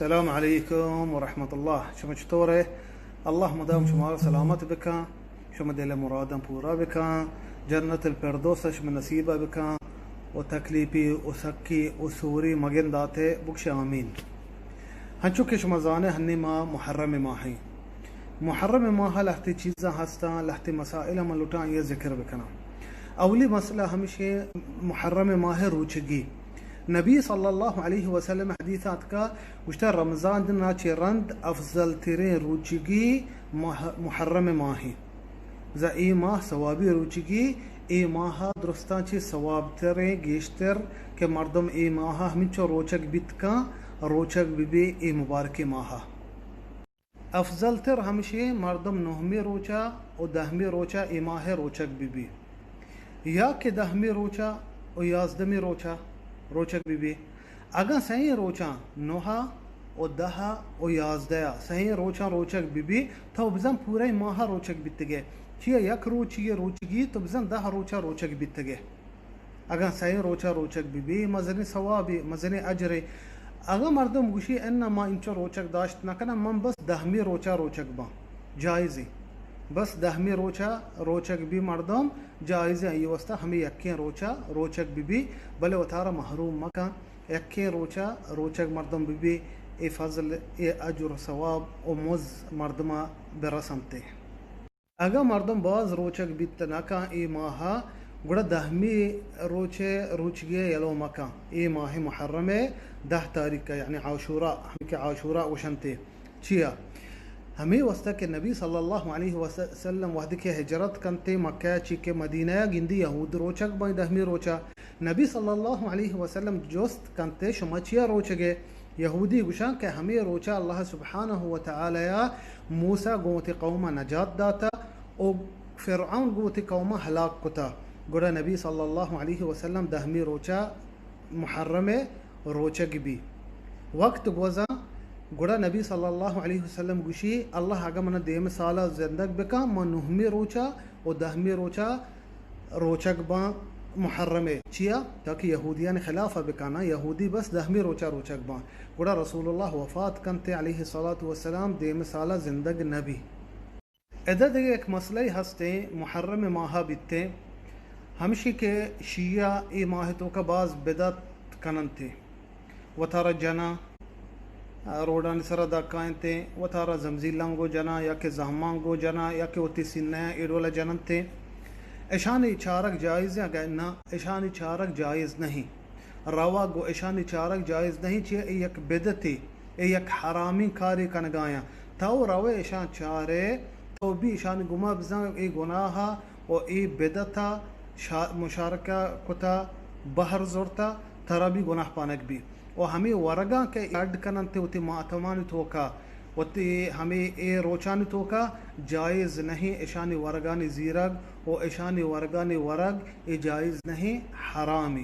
السلام علیکم ورحمۃ اللہ۔ شما چطور ئے؟ اللہ مدام شما سلامت بکن، شما دل مراداں پورا بکن، جنت الفردوس شما نصیب بکن، و تکلیفی و سکی و سوری مگن داتے، بکش آمین۔ ہنچو کہ شما زانے، ہنی ما محرم ماہ ہیں۔ محرم ماہ لہتی چیزاں ہستاں، لہتی مسائل من لوٹاں یہ ذکر بکناں۔ اولی مسئلہ ہمشی محرم ماہ روچگی۔ نبی صلی اللہ علیہ وسلم حدیث آتکا، گوشتا، رمضان نا چہ رند افضل ترین روچگی مح-، محرم ماہ۔ زا اے ماہ ثوابی روچگی، اے ماہ درستاں چہ ثواب ترین گیشتر کہ مردم اے ماہ ہمینچو روچگ بیت کن، روچگ ببی اے مبارکی ماہ۔ افضل تر ہمشی مردم نہمی روچا و دہمی روچا اے ماہ روچگ ببی، یا کہ دہمی روچا و یازدمی روچا روچگ ببی۔ اگاں سئیں روچاں، نہا و دہا و یازدہا، سئیں روچاں روچگ ببی، تو بزن پورہ ماہ روچگ بیتگے۔ چیا یک روچی روچگی تو بزن دہ روچا روچگ بیتگے۔ اگاں سئیں روچا روچگ ببی، مزنیں ثوابے، مزنیں اجرے۔ اگاں مردم گوشی، انا ما انچو روچگ داشت نکناں، من بس دہمی روچا روچگ باں، جائزے۔ بس دہمی روچا روچگ بی مردم، جائزے، آئی واسطہ ہمے یکیں روچا روچگ ببی، بلے وتارا محروم مکن۔ یکیں روچا روچگ مردم ببی، اے فضل، اے اجر و ثواب و مز مردما برسنتے۔ اگاں مردم باز روچگ بیت نہ کن اے ماہ ء، گڑا دہمی روچ ء روچگی ء یلو مہ کن۔ اے ماہ محرم ء دہ تاریخ ء، یعنی عاشورا، ہمے کہ عاشورا گوشنت ء۔ چیا؟ ہمے واسطہ کہ نبی صلی اللہ علیہ وسلم وہدے کہ ہجرت کنت ء مکہ ء چی کہ مدینہ ء، گندی یہود روچگ بئیں دہمی روچ ء۔ نبی صلی اللہ علیہ وسلم جست کنت، شما چیا روچگے؟ یہودی گوشاں کہ ہمے روچا اللہ سبحانہ و تعالی ء موسی گوں وتی قوم ء نجات داتا و فرعون گوں وتی قوم ء ہلاک کتا۔ گڑا نبی صلی اللہ علیہ وسلم دہمی روچا محرم ء روچگ بی۔ وقت گوزاں، گڑا نبی صلی اللہ علیہ وسلم گوشی، اللہ اگاں منا دیم سالا زندگ بکاں، من نہمی روچا و دہمی روچا روچگ باں محرم ء۔ چیا؟ تاکہ یہودیانی خلاف ء بکناں، یہودی بس دہمی روچا روچگ باں۔ گڑا رسول اللہ وفات کنت علیہ الصلاۃ والسلام، دیم سالا زندگ نہ بی۔ ادا دگہ یک مسئلہ ہستیں، محرم ماہ بیتیں، ہمشی کہ شیعہ اے ماہ توکا باز بدعت کننتے۔ وتارا جناں، روڈانی سرا دکائینتیں، وتارا زمزیلاں گوں جناں، یا کہ زہماں گوں جناں، یا کہ وتی سینہ ء اے ڈولا جننتیں۔ اشانی چارگ جائز ایں؟ اگہ نہ، اشانی چارگ جائز نہیں۔ روگ و اشانی چارگ جائز نہیں، چیا اے یک بدعتے، اے یک حرامیں کارے کنگایاں۔ تو روئے اشاں چارے، تو بھی اشانی گما بزاں اے گناہ و اے بدعتا شا-، مشارکہ کتا، بہر زرتا، ترا بھی گناہ پانگ بی۔ و ہمے ورگاں کہ اڈ کننت وتی ماتمانی توکا، وتی ہمے اے روچانی توکا، جائز نہیں اشانی ورگانی زیرگ و اشانی ورگانی ورگ، اے جائز نہیں، حرامے۔